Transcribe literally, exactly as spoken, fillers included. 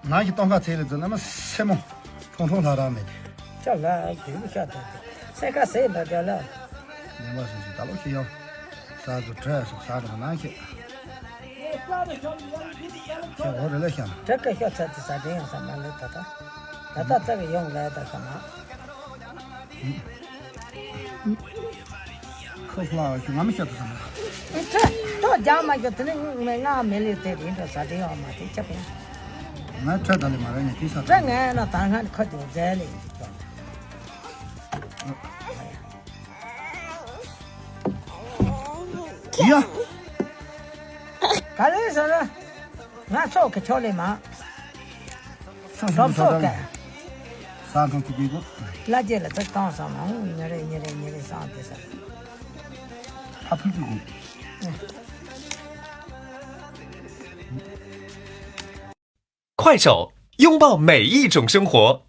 ནང་གི་སྟོན་ཁ་ཚེ་ལ་འཛིན་ན་མ་སེ་མོ་ཁྲོང་ཁྲོང་ལྷ་ར་མེད་དེ། ཅག་ལ་དེ་ཤ་དེ་དེ་སེ་ཁ་སེ་འདྲ་འདྲ་ལ། ཉན་པ་སུ་ཞིག་ད་ལོ་ཤི་ཡང་ས་ཚོ་བྲལ་སོགས་ས་དང་ནང་ཤེས། ཁྱེད་འོ་རེ་ལ་ཤ་ན། བྲལ་ཀ་ཤ་ཚ་དེ་ས་དེ་ཡང་ས་མ་ལེ་ད་ད། ད་ད་ཙག་གི་ཡོང་ལེ་ད་ཤ་མ། ཁོ་ལ་ང་མི་ཤ་དུ་ས་མ། ཨེ་ཁྲ་ཏོ་རྒྱག་མ་རྒྱག་དེ་ནི་ངས་ང་མེ་ལེ་དེ་རིན་འགྲོ་ས་དེ་ཡང་མ་དེ་ཆ་པེ། ང་ཁྲ་ད་ལེ་མ་ར་ནི་དེ་ས་ཁྲ་ངས་ན་ད་ང་ཁ་དེ་མཛད་ལེ་ཡིན་ཀྱང་། ཡ། ག་ལེ་ཟེར་ན། ང་ཚོགས་ཀྱི་ཕྱོགས་ལས་མ། ས་ཁྲོམ་ཚོགས་ཀྱི། ས་ཁྲོམ་གྱི་སྡེ་སྒོ། བླ་རྒྱལ་ལ་ཚ་བཏང་སོང་ང་ཉེ་རེ་ཉེ་རེ་ཉེ་རེ་སང་དེ་ས། ཕ་ཕུལ་གྱི་དགོངས། 快手，拥抱每一种生活。